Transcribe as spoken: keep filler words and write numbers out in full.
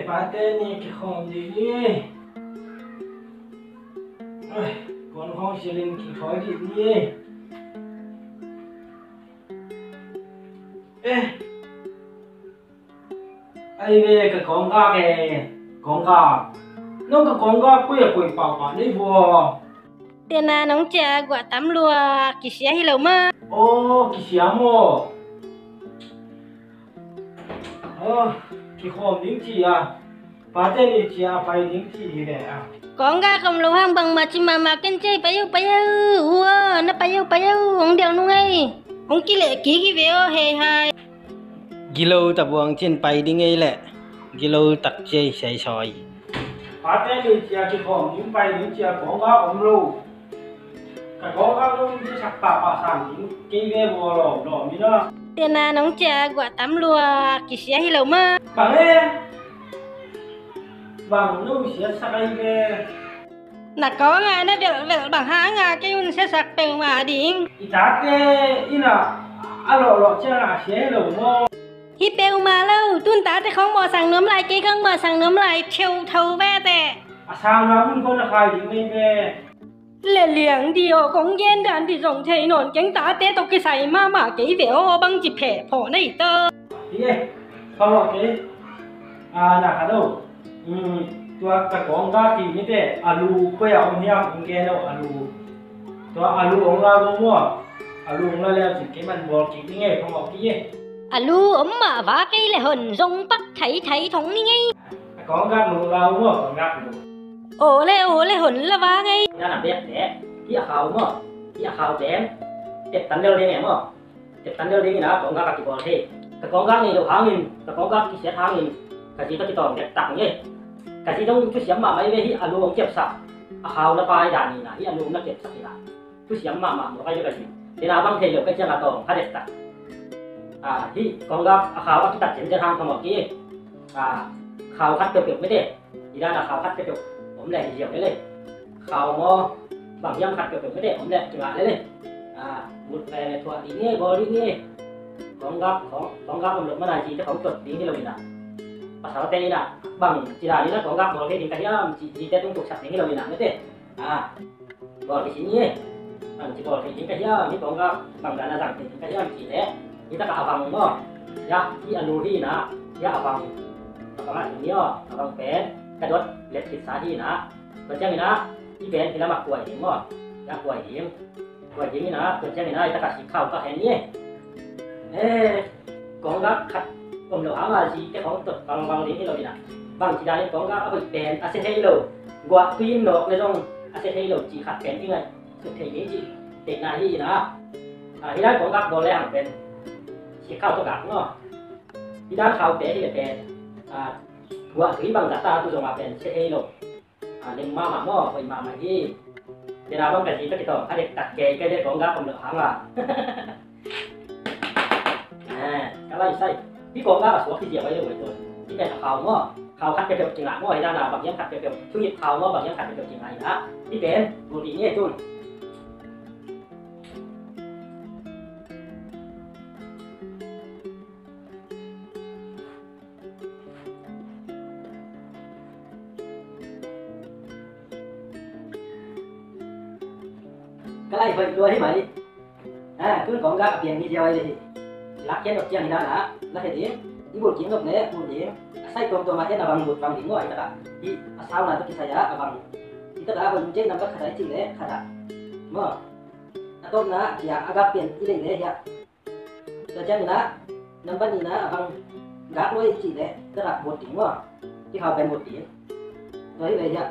Pate ni kikhawm dih ni. Ai, kuan khawng silin kithawi dih ni. Eh. Ai ve, ka kawnggak e, kawnggak. Nong ka kawnggak koi a koih pahpah nei vua. Tena nong cia guah tam lua, kisia hi lo maw. Aw, kisia maw. Aw, kikhawm ding ci a, pate ni cia a pai ding ci hi le a. Kawnggak om lo hang bangmah ci mahmah ken cei, pai o, pai o. Ua, na pai o, pai o, hong delh nung ei. Hong kileh kik hi ve aw, hei hai. Gilo tabuang cin pai ding ei leh. Gilo tak cia i saisawi. Pate ni cia kikhawm ding pai ding cia kawnggak om lo. Ka kawnggak lo in cia sak pahpah sang ding kei ve vua lawm lawm in a. Tena nong cia guah tam lua, kisia hi lo maw. Bang e. Bang no sia sak ai ve. Na kawng a na velhvelh bang hang a kei un siasak peuhmah ding. I tate in a, a lawhlawh ciang a sia hi lo maw. Hi peuhmah lo, tun tate khawng mawhsak nuam lai, kei khawng mawhsak nuam lai, theu tho vete. A sangna mun khawng na khai ding mei ve. Le liang di aw, kong gen dan di zong thei nawn keng, tate tawh kisai mahmah kei ve aw, bang ci pheh phawh na hi ta. Hi e, phawh kei. A, na kha lo. Tua ka kawnggak kik nite, a lu koi a om hiam, hong gen lo, a lu. Tua a lu hong la lo maw? A lu hong la leu cin kei man bawl kik ni ngei, phawk kik e. A lu om mah va kei le hon zong pak thai thai thong ni ngei. A kawnggak lu la lo maw, kawnggak lu. Aw le, aw le, hon la va ngei. Na na bek le, hi a khau maw, hi a khau pen, tep tan leu le ngei maw. Tep tan leu ding in a, kawnggak a kibawl thei. Ka kawnggak nei lo hangin, ka kawnggak kisiat hangin, ka zi ka kitawng dektak ni e. Ka zi dong thusiam mahmah i ve hi, a lu hong kepsak. A khau na pai dan in a, hi a lu hong na kepsak in a. Thusiam mahmah mawk a i ve ka zi. Tena bang thei lo ka ciang a tawng kha dektak. A, hi kawnggak a khau a kitat ciancian hang kha mawk i. A, khau khat peuhpeuh mete. Hi dan a khau khat peuhpeuh om le hi ziau lele. Khau maw, bang hiam khat peuhpeuh mete om le kingah lele. A, mut ve ve thuah ding hi, bawl ding hi. Kawnggak, kawnggak om lo mana zi te khong tuat ding hi lo in a. Pasalte in a, bang ci dan in a kawnggak bawl thei ding ka hiam, ci, zi te tung tuksak ding hi lo in a mete. A, bawl kici ni e. Bang ci bawl thei ding ka hiam, hi kawnggak bang dan a zang thei ding ka hiam ci le. Hi taka a vang maw. Ya, hi a lu hi in a. Ya a vang. A vang a hi ni aw, a vang pen. Ka dot let khitsa hi in a. Tua ciangin a, hi pen hi lamah kuai ding maw. Ya kuai ding. Kuai ding in a, tua ciangin a, hi taka sikkhau ka hen ni e. Eh, kawnggak khat om lo hang a zi te khong tuat bangbang ding hi lo in a. Bang ci dan in kawnggak a hoih pen a sia thei lo. Guah tui in nawk le zong a sia thei lo cih khat pen i ngaih suk thei ding cih deihna hi in a. A, hi dan kawnggak bawl le hang pen sikkhau tawh gak maw. Hi dan khaute hi le pen, a, guah tui bangzah ta tu zong a pen sia thei lo. A, lem mahmah maw, hoih mahmah hi. Tena bang ka zi ka kitawng kha dektak kei, kei le kawnggak om lo hang a. Eh, ka lai sai. Hi kawnggak a suak hi ziau ai lo, ai lo. Hi pen a khau maw. Khau khat peuhpeuh kingah maw, hi dan a bang hiam khat peuhpeuh. Thungip khau maw, bang hiam khat peuhpeuh kingah in a. Hi pen, gulpi ni e tun. Ka lai hoih lua hi mai. A, tun kawnggak a piang hi ziau ai le hi. Lak kian nop ciang hi dan a, lak het ding. I bul kik nop le bul ding. A sai tuamtuam a en a vang lut vang ding maw, hi taka. Hi a sauna tawh kisai a, a vang. Hi taka a hoih in cei nambat khat a i cih le khat a. Maw. A tawpna a kia a gak pian i lei le hi a. Tua ciangin ah, nambat nihna a bang gak lua i cih leh, tua gak buat ding maw? Kikhau pen buat ding. Tua hi leh hiah,